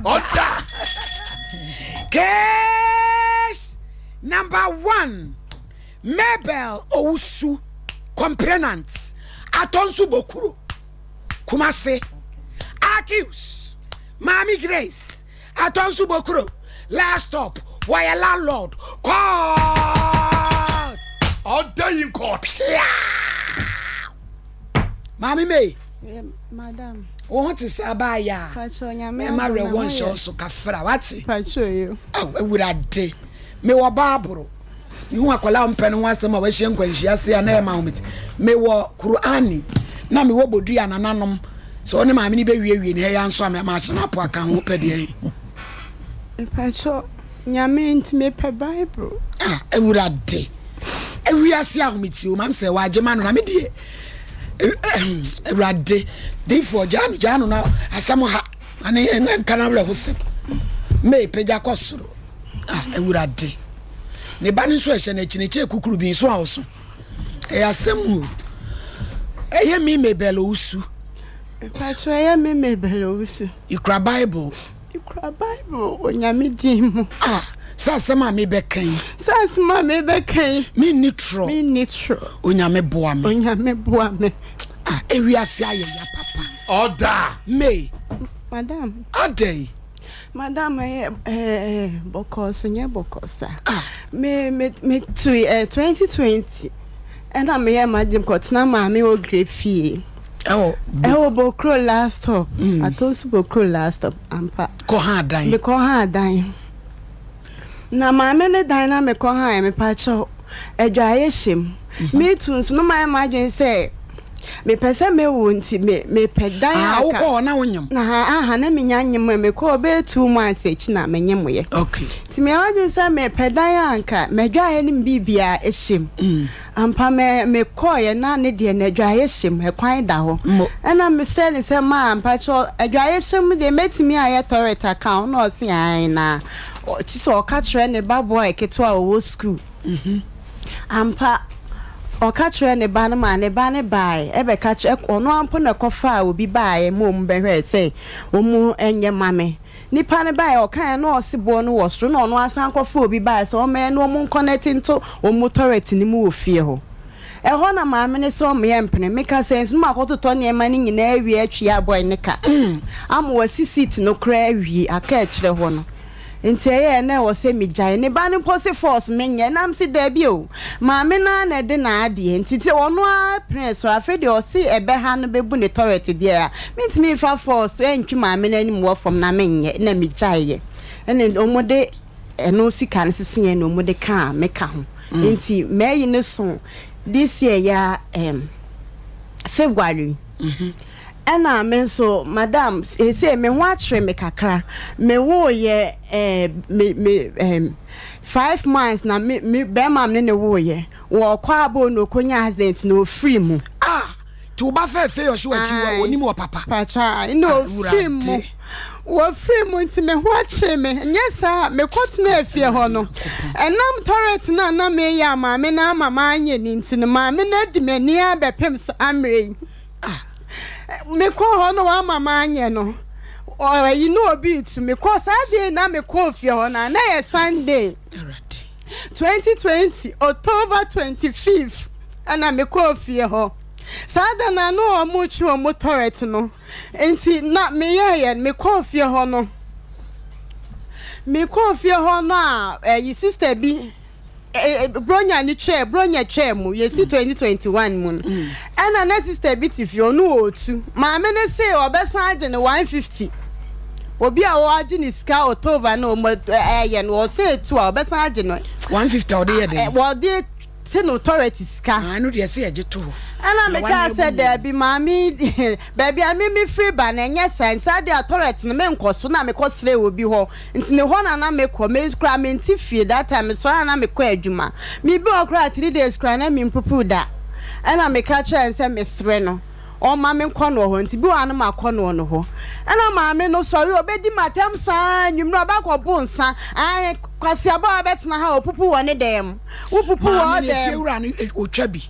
Order. Case number one, Mabel Owusu, complainant, Atonsu Bokuro, Kumasi, accused, Maame Grace, Atonsu Bokuro, last stop, wɔyɛ landlord, court. Order in court. Pia! Maame May. Madam. Wo ho te sɛ abaayɛ a. Pacho nyame. Mɛma werɛ wɔ nhyɛ wo so kafra wate. Pacho yo. Aw awurade. Mewɔ baaboro. Mehu akwadaa a ɔmpɛ ne ho asɛm a wahyia nkwanhyia ase a na ɛma ahomete. Mewɔ Kur'ani na mewɔ bodua nananom. Sɛ ɔne maame no bɛwiewie ne ha yi ara nso a mɛma ahyɛ no apo aka ho. Wopɛ deɛn? Mepakyɛ Nyame nti mepɛ Bible. Ah Awurade. Ewiase ahomete o, mam sɛ wagye ma no na me deɛ Awurade difoɔ gyaa no gyaa no na asɛm ha ane nka no awerɛhosɛm. May pagya kɔ soro. Ah, Awurade. Ne ba no nso ɛhyɛ n'akyi n'akyi ekukuru bi nso a ɔso. Ɛyɛ asɛm o. Ɛyɛ me Mabel Owusu. Mpatsɔ ɛyɛ me Mabel Owusu. Ikura Bible. Ikura Bible wɔ Nyame din mu. Ah, sɛ asɛm a mebɛka yi. Sɛ asɛm a mebɛka yi. Menni torɔ. Menni torɔ. Onyame boa me. Onyame boa me. Ah, ewiase ayɛ ya papa. Ɔda. May. Madam. Adɛn? Madam ɛyɛ ɛɛ bɔkɔɔ so nyɛ bɔkɔɔ sa. Me me me tu ɛɛ 2020 ɛna meyɛ m'adwene kɔtena maame Ogre fie. Ɛwɔ ɛwɔ Bokuro last stop. Mm. Atonsu Bokuro last stop ampa. Kɔ ha dan. Mekɔ ha dan. Na maame ne dan na mekɔ ha yɛ mepa kyɛw adwaeɛ hyɛ mu. Mhm. Metu nso no mayɛ m'adwene sɛ mepɛ sɛ mewo nti me mepɛ dan a. Ah, wokɔ hɔ na wonyem? Na aha na menya nyem ɛ mekɔ bɛyɛ 2 months akyi na menyem yɛ. Nti meyɛ m'adwene sɛ mepɛ dan a nka m'adwaeɛ ne me biribiara ɛhyɛ mu. Ampa me mekɔɔyɛ na ne deɛ n'adwaeɛ hyɛ mu, ɛkwan da hɔ. Ɛna mesrɛ no sɛ maa mpakyɛw adwaeɛ hyɛ mu deɛ mɛtumi ayɛ toilet aka ho na ɔse ae na kye sɛ ɔka kyerɛ ne ba boy ketewa a ɔwɔ school. Ampa ɔka kyerɛɛ ne ba no maa ne ba no baeɛ ɛbɛka kyerɛ ɔno ara mpo na ɛkɔfaa obi baeɛ ma wɔn bɛhwɛɛ sɛ wɔn nyɛ ma me. Nipa no baeɛ ɔkaeɛ na ɔse boɔ no wɔ soro na ɔno ara san kɔfaa obi baeɛ sɛ ɔmmɛyɛ na wɔn nkɔnɛte nto wɔn tɔrɛt no mu wɔ fie hɔ. Ɛhɔ na maame no sɛ ɔmmeyɛ mpene. Meka sɛ nso na makɔtotɔ nneɛma no nyinaa awie atwea boy no ka ama wasi seat no koraa awie aka akyerɛ hɔ no. Nti ɛyɛɛ na ɛwɔ sɛ megyae. Ne ba no mpo se force menyɛ na mese daabi o, maame no ara na ɛde n'adeɛ nti sɛ ɔno ara pene so a afei deɛ ɔse ɛbɛha no bɛbu ne toilet deɛ a mentumi mfa force ntwe maame no anim wɔ fam na menyɛ na megyaeɛ. Ɛna wɔde ɛno sika no seseɛ na wɔde kaa me ka ho. Nti mayi no so this year ya February. Ɛna me nso madam seesei me ho akyere me kakra. Me wooyɛ eh, me me eh, 5 months na me me bɛrima me ne ne wooyɛ. Wɔkɔ abo na okonya accident na ofiri mu. Ah, nti wo ba fɛɛfɛ yɛ ɔhyɛ w'akyi wɔ onim wɔ papa. Pacha, na ofiri mu. Wɔfiri mu nti me ho akyere me. Nyɛ saa mekɔtena efie hɔ no. Ɛnam toilet no a na meyɛ a maame no ama manyɛ ne nti no, maame no adi m'ani abɛpem saa mmerɛ yi. Mekɔɔ hɔ no wama manyɛ no. Ɔyi na obi retu. Mekɔɔ saa day na mekɔɔ fie hɔ no a na yɛ Sunday. 2020 October 25th ɛna mekɔɔ fie hɔ. Saa da no a na wɔn retwe wɔn toilet no. Nti na meyɛɛyɛ mekɔɔ fie hɔ no. Mekɔɔ fie hɔ no a ɛyi sister bi bronya ni twɛ bronya twɛ mu yɛsi 2021 mu no ɛna na sister bi te fie ɔno ɔɔtu maame ne se ɔbɛsan agye ne 150 obi a ɔagye ne sika October na ɔmo ɛyɛ no ɔsɛ etu a ɔbɛsan agye no 150 a ɔde yɛ dɛn? Wɔde te no toilet sika. Ah, ɛno deɛ sɛ yɛgye to hɔ. Ɛna mekaa sɛ daabi maame, baabi a me mefiri ba no ɛnyɛ saa nti saa deɛ a toilet no menkɔ so na mekɔ srɛ obi hɔ nti ne hɔ na na mekɔ me koraa mente fie that time mesɔre a na mekɔ adwuma mebi hɔ koraa 3 days koraa na mempupu da ɛna meka kyerɛ no sɛ mesrɛ no ɔma me nkɔ no hɔ nti bi wɔ a no makɔ no no hɔ ɛna maame no sɔre ɔbɛdi m'atɛm saa nwummerɛ ɔbɛkɔ nsa ae kwasiaba a ɔbɛtena ha ɔpupu wɔ ne dan mu wopupu wɔ Maame no dan mu. efiewura no otwa bi.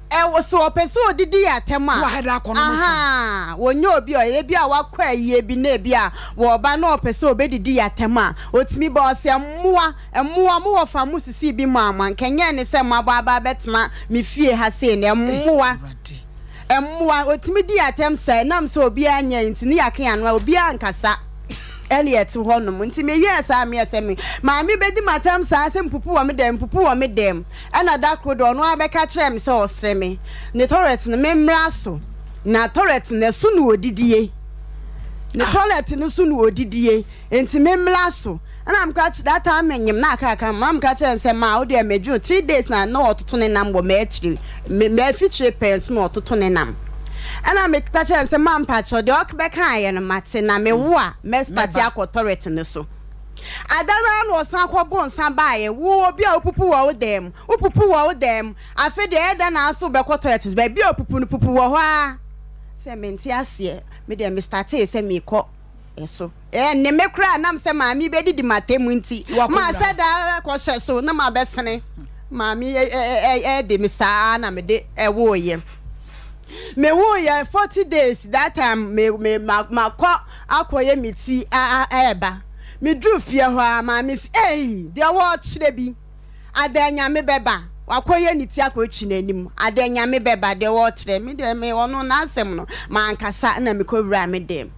Ɛwɔ sɛ ɔpɛ sɛ ɔdidi yɛ atɛm a, ahaa, wɔnyɛ obi a ɔyɛ, ebi a wakɔ ayie bi na ebi a wɔba na ɔpɛ sɛ ɔbɛdidi yɛ atɛm a, ɔtumi ba, ɔsɛ mmoa, mmoa, mo wɔfa mo sisii bi maa mo, anka ɛnyɛ ne sɛ moabɔ aba abɛtena me fie ha sei no, mmoa, mmoa, ɔtumi di yɛ atɛm saa, ɛnam sɛ obiara nyɛɛ nti, ne yɛaka yɛn ano a, obiara ankasa. Ɛne ɛte hɔ nom, nti meyɛɛ saa, meyɛɛ sɛ me maame bɛdi m'atɛm saa sɛ mpupu wɔ me dɛm, mpupu wɔ me dɛm. Ɛna da koro de ɔno ara bɛka kyerɛɛ me sɛ ɔsrɛ me ne tɔlɛt no memmra so, na tɔlɛt no ɛso na ɔdidie, ne tɔlɛt no so na ɔdidie, nti memmra so. Ɛna meka kyerɛ, that time menyem na akrakra me, meka kyerɛ no sɛ ma wo deɛ medwene 3 days na na ɔtoto ne nam wɔ m'akyiri, m'afikyire pɛɛ nso na ɔtoto ne nam. Ɛna meka kyerɛ no sɛ ma mpakyɛw deɛ ɔbɛkaeɛ no mate, na mewo a mɛstarte akɔ tɔlɛt no so. Ada no ara na ɔsan kɔbɔɔ nsa baeɛ. Wo, obi a wopupu wɔ wo dan mu, wopupu wɔ wo dan mu. Afei deɛ ɛyɛ dɛn na wo nso wobɛkɔ toilet so? Baabi a wopupu no, pupu wɔ hɔ ara. Sɛ mente aseɛ. Me deɛ me startee sɛ merekɔ so. Ɛnne me koraa nam sɛ maame yi bɛdidi m'atam nti, mahyɛ da kɔhyɛ so na mabɛsene. Maame yi ɛde me saa na mede ɛwoeɛ. Mewoeɛ 40 days, that time me, me, makɔ akɔyɛ me ti ɛɛba. Meduruu fie hɔ ara, maame se, Ei, deɛ wɔrekyerɛ bi, adɛn Nyame bɛba? Wakɔyɛ ne ti akɔtwi n'anim, adɛn Nyame bɛba? Deɛ wɔrekyerɛ. Me deɛ, me ɔno n'asɛm no, mankasa na mekɔwuraa me dan mu.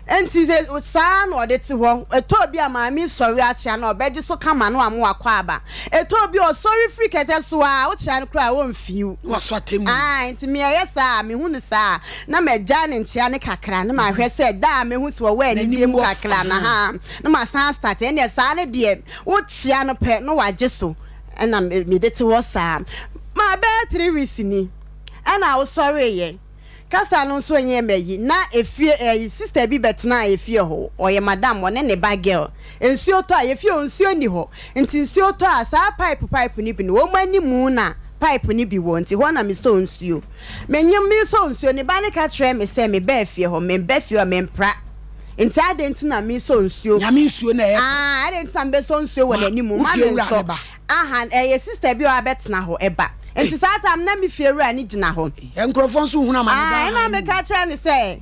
Enti sɛ saa na ɔde te hɔ. Ɛtɔ bi a maame sɔre akyea no a, ɔbɛgye so kama na wama wakɔ aba. Ɛtɔ bi a ɔsɔre firi kɛtɛ so a, wokyea no koraa a, ɔmfii wo. Na wasɔ atemmu. Ae, nti me ɛyɛ saa a, mehu no saa a, na magyae ne nkyea no kakra, na mahwɛ sɛ da a mɛhu sɛ ɔwɔ anigyeɛ mu kakra no, ahaa, na masan astarte. Ɛnneɛ saa no deɛ, wokyea no pɛ na wagye so, ɛna mede te hɔ saa. Ma ɛbɛyɛ 3 weeks ni, ɛna wosɔreeɛ. Kasa no nso nyɛ mayi. Na efie ɛyi sister bi bɛtenaa efie hɔ, ɔyɛ madam, ɔne ne ba girl. Nsuo tɔ a, yɛfie hɔ nsuo nni hɔ, nti nsuo tɔ a saa pipe pipe no bi no wɔn animu na pipe no bi wɔ, nti hɔ na mesɔ nsuo. Menyem mesɔ nsuo, ne ba no ka kyerɛɛ me sɛ meba fie hɔ, meba fie hɔ a mempra, nti adɛn nti na mesɔ nsuo? Nyame nsuo na ɛyɛ tɔ. Aah adɛn nti na mebɛsɔ nsuo wɔ Ma n'animu, wo ma fie wura mensɔ. ne ba. Aha, ɛyɛ sister bi a wabɛtena hɔ, ɛba. Nti saa time na me fie wura no gyina hɔ. Nkurɔfoɔ nso hunu amane daa hann Ɛna mu. meka kyerɛɛ no sɛ,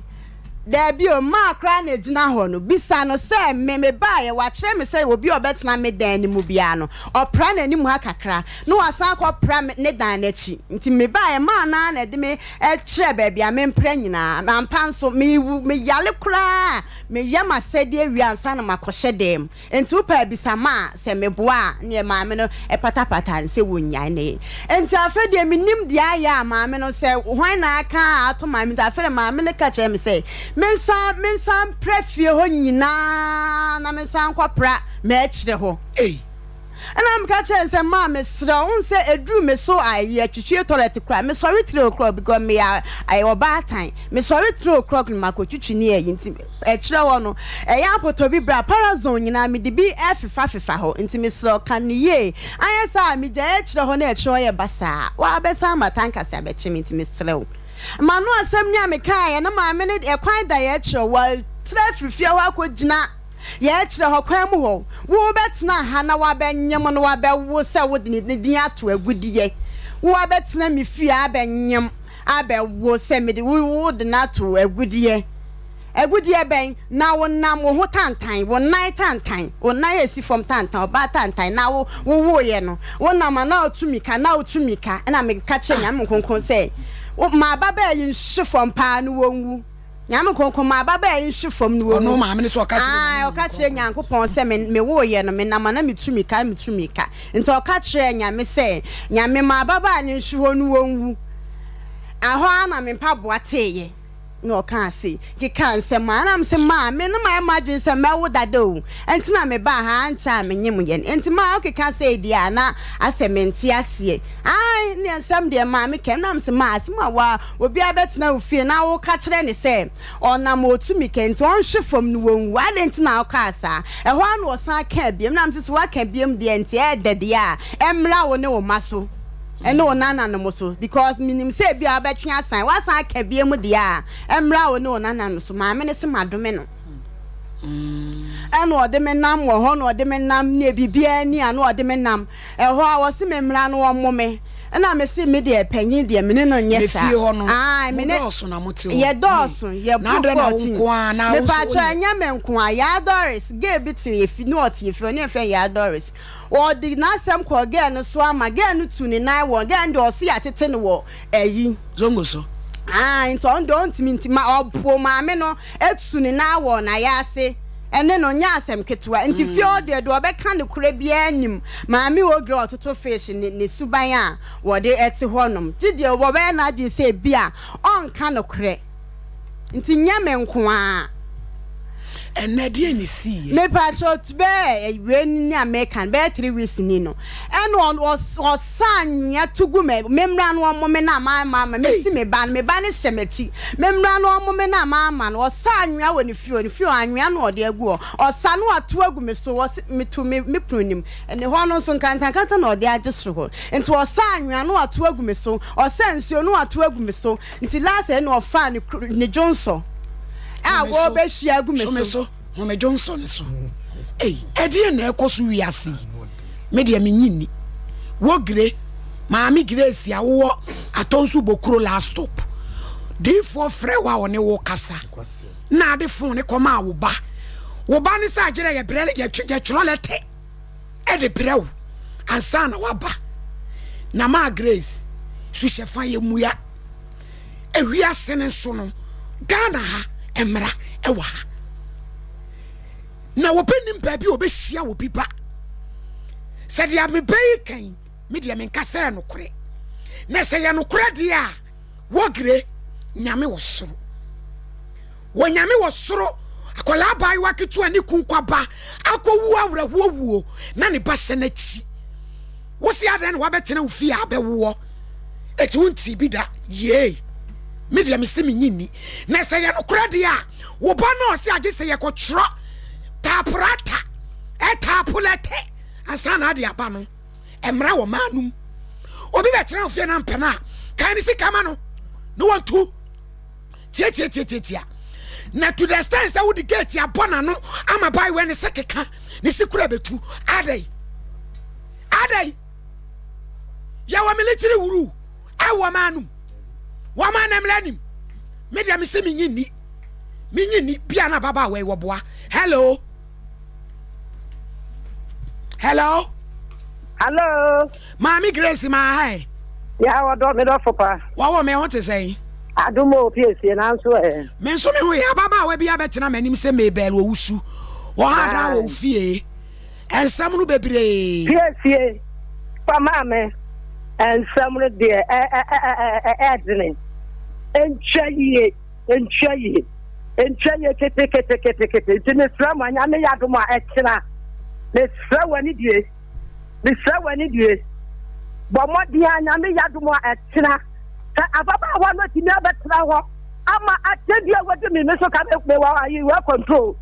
Daabi o, maa koraa na ɛgyina hɔ no, bisa no sɛ me mebaeɛ, wakyerɛ me sɛ obi a ɔbɛtena me dan no mu biara no, ɔpra n'anim ha kakra, na wasan akɔpra me ne dan no akyi. Nti mebaeɛ, maa no ara na ɛde me kyerɛɛ baabi a mempra nyinaa. Ampa nso, mewu, meyare koraa a, meyɛ m'asɛdeɛ wie ansa na makɔhyɛ dan mu. Enti wopɛ a bisa ma a, sɛ meboa a, neɛ maame no patapata no sɛ wɔnnyae ne. Enti afei deɛ mennim deɛ ayɛ a maame no sɛ hwan na aka a ato maame nti afei deɛ maame no ka kyerɛɛ me sɛ mensan mensan mpra fie hɔ nyinaa na mensan nkɔpra m'akyire hɔ. Ei! Ɛna meka kyerɛɛ no sɛ maa mesrɛ wo, wohu sɛ ɛduru me so a ɛyɛ atwitwie toilet koraa mesɔre 3 o'clock because meyɛ ɔbaatan mesɔre 3 o'clock na makɔtwitwi ne ayi nti Ɛkyerɛ hɔ no, ɛyɛ apotɔ bi bra parazone nyinaa mede bi fefa fefa hɔ nti mesrɛ wo ka no yie anyɛ saa a megyae akyerɛ hɔ na akyerɛ hɔ yɛ basaa woabɛsan ama tankase abɛkye me nti mesrɛ wo M'ano asɛm ni a mekaeɛ na maame no ɛkwan da yɛ akyerɛ hɔ watra afiri fie hɔ akɔgyina yɛ akyerɛ hɔ kwan mu hɔ wobɛtena ha na woabɛnyem no woabɛwo sɛ wode ne din ato agudeɛ woabɛtena me fie abɛnyem abɛwo sɛ mede wo wode no ato agudeɛ. Agudeɛ bɛn? Na wonam wo ho tantan, wo nan tantan, wo nan a ɛsi fam tantan, ɔbaa tantan, na wo wowoeɛ no, wonam a na wotu mmirika, na wotu mmirika. Ɛna meka kyerɛɛ Nyame Kronkron sɛ, wo, ma ababaa yi nhwe fam paa na wɔnwu. Nyame Kronkron, ma ababaa yi nhwe fam na wɔnwu. Ɔno maame no sɛ ɔka kyerɛ Ae, Nyame ɔka kyerɛɛ Nyankopɔn sɛ me, mewoeɛ no, menam a na metu mmirika, metu mmirika. Nti ɔka kyerɛɛ Nyame sɛ, Nyame, ma ababaa no nhwe hɔ na wɔnwu. Ɛhɔ ara na me mpaboa teeɛ. Na ɔkaa sei, kekaa nsɛm a, na mese, Maa, me no mayɛ m'adwene sɛ mɛwo dada o, ɛnti na mebaa ha, ankyɛ a menyem yɛn, ɛnti maa wokeka sei deɛ a na asɛ mente aseɛ. Ae, neɛ nsɛm deɛ maa me kɛm, na mese, Maa, asɛm a waa, obiara bɛtena wo fie na woka kyerɛ no sɛ ɔnam ɔtumi kɛ nti ɔnhwe fam no wɔnwu, adɛn nti na wokaa saa? Ɛhɔ ara na ɔsan kaa biom, na mese, sɛ woaka biom deɛ nti ɛɛdɛ deɛ a, ɛmmra wo ne wo mma so. Ɛne wo nananom so because menim sɛ ebia wobɛtwe asan, woasan aka biom deɛ a, ɛmmra wo ne wo nananom so. Maame no se madome no. Ɛna ɔde me nam wɔ hɔ na ɔde me nam ne biribiara ni a na ɔde me nam. Ɛhɔ a ɔse me mmra no ɔmmo me. Ɛna me se me deɛ panyin deɛ me ne no nyɛ Ne saa. fie hɔ no, Ae, me mo ne dɔɔso na mote hɔ. yɛ dɔɔso, yɛ Na boro adɛn na wo 14. nko ara na wo nso Mepatwɔ wo ne ɛnyɛ me nko ara, Yaa Doris, girl bi te yɛ fi, na ɔte yɛ fie, ɔne yɛfrɛ no Yaa Doris. Ɔde n'asɛm kɔɔ girl no so ama girl no tuu ne nan wɔ, girl no deɛ ɔse yɛatete no wɔ ayi. Zongo so. Ae, nti ɔno deɛ ɔntumi nti ma ɔpo maame no atu ne nan wɔ n'ayaase ɛne no nyɛ asɛm ketewa nti fie hɔ deɛ deɛ ɔbɛka nokorɛ biara nnim maame Ogre a ɔtoto fish ne ne suban a wɔde ɛte hɔ nom gye deɛ ɔbɛyɛ n'adwene sɛ ebia ɔnka nokorɛ nti nyɛ me nko ara. Ɛnɛ deɛn na ɛsiiɛ? Mepakyɛw bɛyɛ wei ni a meka no bɛyɛ 3 weeks ni no ɛna ɔsa anwea to gu me me mmra no ɔmo me na mamma ma mesi me ba no me ba no hyɛ m'akyi me mmra no ɔmo me na mamma no ɔsa anwea wɔ ne fie hɔ ne fie hɔ anwea na ɔde agu hɔ ɔsa no ato agu me so ɔse meto me me kunu nim ne hɔ no nso nkantankanta na ɔde agye soro hɔ nti ɔsa anwea no ato agu me so ɔsa nsuo no ato agu me so nti last ɛna ɔfaa ne kuru ne dwonsɔ a wɔbɛhwie agu me so. Home dwonsɔ no so. Ei, ɛdeɛn na ɛkɔ so wiase yi? Me deɛ mennye nni. Wo Gre, Maame Grace a wowɔ Atɔnso Bokuro last stop, diifoɔ frɛ wo a ɔne wo kasa na ade fon no kɔmaa wo ba. Wo ba no sɛ agyerɛ yɛbrɛ yɛtwerɛ lɛtɛ de brɛ wo ansa na waba. Na maa Grace, suhyɛfa yɛmmua. Ewiase no nso no, Ghana ha, mmara wɔ ha. Na wɔbɛnim baabi a wɔbɛhyia obi ba. Sɛ deɛ meba yi kan, me deɛ menka sɛ ɛyɛ nokorɛ. Na sɛ yɛ nokorɛ deɛ a, wɔgre Nyame wɔ soro. Wɔ Nyame wɔ soro, akwadaa abaayewa ketewa ne kun kwaba akɔwu awerɛhoɔ wuo na ne ba hyɛ n'akyi. Wo se adɛn na wabɛtena wo fie a abɛwoɔ? Eti wo ntii bi da? Yei! Me deɛ mese menye nni. Na sɛ yɛ nokorɛ deɛ a, wo ba no a ɔse agye sɛ yɛkɔtwerɛ taaporata, ɛtaapolɛtɛ ansa na ade aba no, mmara wɔ maa no mu. Obi bɛtena wo fie na mpɛ no a, kan ne sika ma no na wantu. Tiatiatiatiatia. Na to the extent sɛ wode gate abɔ n'ano ama baayewa ne se keka ne se kura bɛtu. Adɛn? Adɛn? Yɛwɔ military wuru ɛwɔ ɔman no mu. Wɔn a mmara nim. Me deɛ mese menyi nni. Menyi nni bia na ababaawa yi wɔboa. Hello. Hello. Hello. Maame Grace maa ha ɛ. Ya wɔdɔ me dɔfo pa. Wɔwɔ me ho te sɛn? Adom o piesie nanso ɛ. Me nso me ho yɛ. Ababaawa bi abɛtena m'anim sɛ Mabel Owusu. Wɔha dan wɔ wo fie. Nsɛm no bebree. Piesie fa maa me. Nsɛm no deɛ ɛɛdene. Ɛntwa yie, ɛntwa yie, ɛntwa yie keteketekete. Nti mesrɛ mo, Nyame yɛ adom a ɛkyena. Mesrɛ wɔ anidie, mesrɛ wɔ anidie. Bɔ mmɔden a Nyame yɛ adom a ɛkyena. Sɛ ababaawa no atumi abɛtena hɔ ama akyɛdeɛ a wɔde me me so ka mewɔ ayi wɔ control.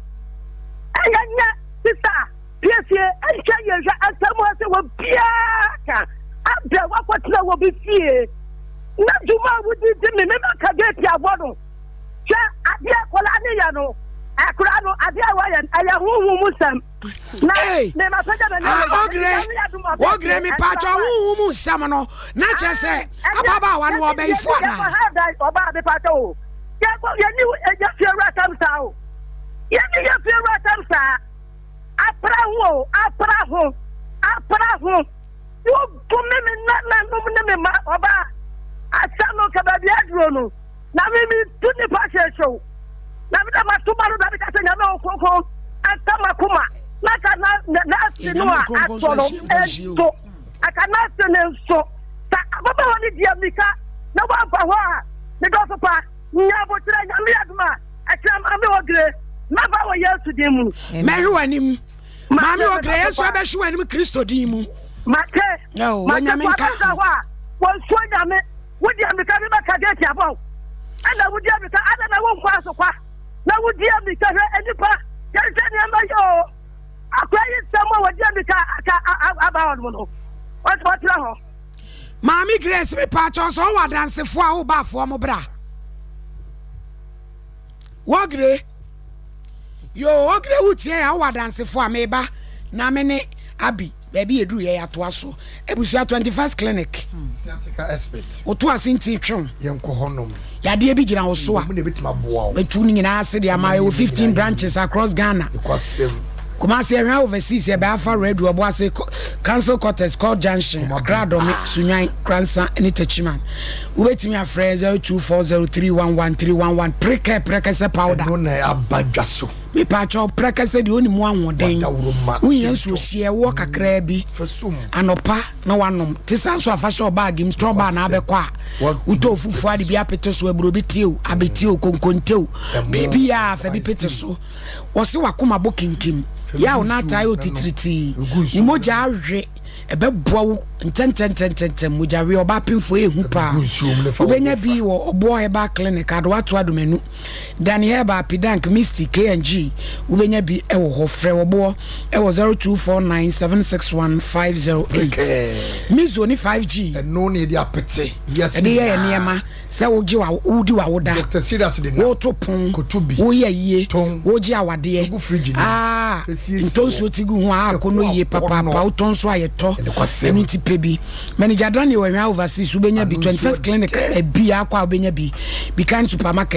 Ɛyɛ nyɛ. Sista, piesie, nhwɛ yie nhwɛ asɛm a sɛ obiara ka adɛn wakɔtena wɔ bi fie na dwuma a wodi di me mema ka gate abɔ no hwɛ adeɛ akwadaa ne yɛ no akwadaa no adeɛ a wɔyɛ no ɛyɛ honhom mu nsɛm na mema pɛgya m'ani ah, ogre ogre me paatwa honhom mu nsɛm no na kyerɛ sɛ ababaawa no ɔbɛyifo anaa ɔbaa me paatwa o yɛne yɛ fie wura tam saa o Yɛne yɛn fiewura tam saa. Apra ho o, apra ho, apra ho. Wodome me nananom ne me mma, ɔbaa. Asɛm no nka baabi aduro no, na me metu nipa hyehyew. Na me dɛ mato ma no da meka sɛ Nyame wo kronkron nka makoma na ka na n'ase no a atɔ no nso aka n'ase no nso. Sɛ ababaawa no di amika na wampa hɔ a, me dɔfo pa, nya aboterɛ, Nyame adom a, Ɛkyerɛ Maame Ogre, mɛba wɔ Yesu din mu. Mɛhwe w'anim. Maame Ogre, yɛn nso yɛbɛhwe w'anim Kristo din mu. Mate. Oh, Mate Onyame fo nka abɛsra ho. hɔ a, wɔnsuo Nyame. Wodi amika bi bɛka gate abɔ wo. Ɛna wodi amika, ada na wonkɔ asokwa. Na wodi amika hwɛ nnipa, yɛnhwɛ nneɛma yɛ o. Akora yi nsɛm a wɔdi amika aka aba hɔ nom no, wɔtena hɔ. Maame Grace mepaakyɛw sɛ ɔwɔ adansefoɔ a woba afoɔ mo bra. Wogre yoo ogre wotie a wowɔ adansefoɔ a meba na me ne Abi. Baabi yɛduru yɛ yɛatoa so. Abusua 21st Clinic. Sciatica expert. Woto ase nti twe wo. Yɛnkɔ hɔnom. Yadeɛ bi gyina wo so a. Wɔn na ebetumi aboa wo. Bɛtu ne nyinaa ase de ama. Yɛwɔ 15 branches across Ghana. Nokwasɛm. Kumasi, Ɛhwa Overseas, Ɛbɛafa, Radio, Ɔboase, Council Quarters, Court Junction, Accra Dome, Sunyani, Kransa ne Techiman. Wobɛtumi afrɛ 0240311311. Prekɛ prɛkɛsɛ powder. Ɛno na aba dwa so. Mepaakyɛw, prɛkɛsɛ deɛ ɔnim ahoɔden. Wadaworo ma. Wohia nsuo hyeɛ ɛwoɔ kakraa bi Fa sum. anɔpa na wanom. Te saa nso afa hyɛ ɔbaage mu, straw bar na abɛkɔ a wotɔ fufuo ade bi apete so, aburo bi te o, abɛti o, konkonte o, biribiaa fa bi pete so. Wɔse wakoma bɔ kinkim, yaw na ataa yɛ otitiritii, wo mogya awe, ɛbɛboa wo ntɛntɛntɛntɛntɛm. Mogya we ɔbaa pemfoɔ ɛhu paa. Wobɛnya bi wɔ Ɔboɔ Herbal Clinic, Adoato Adomanu, Danny Herbal, Pidank, Misty, KNG. Wobɛnya bi wɔ hɔ. Frɛ Ɔboɔ ɛwɔ 0249761508. Mizo ne 5G. Ɛno na yɛde apete wiase ɛde yɛ yɛ nyinaa. Nneɛma sɛ wogye wa wodi w'awoda, Dr. Serious de nam. Woto pon, Koto bi. Woyɛ yie, Tɔn. Wogye awadeɛ. Gu fridge no mu. Aa, Esiesie ntɔ hɔ. nsuo ti gu ho a akɔnnɔ Ɛho yie akɔnnɔ. papaapa. Wotɔ nso a yɛtɔ. Ɛnokwasɛm. Ɛno nti pɛ bi. Manager Daniel wɔ Hwɛ Overseas, wobɛnya bi. Ano nsuo 21st Clinic, dɛ. baabi akɔ a wobɛnya bi. Bikan Supermarket.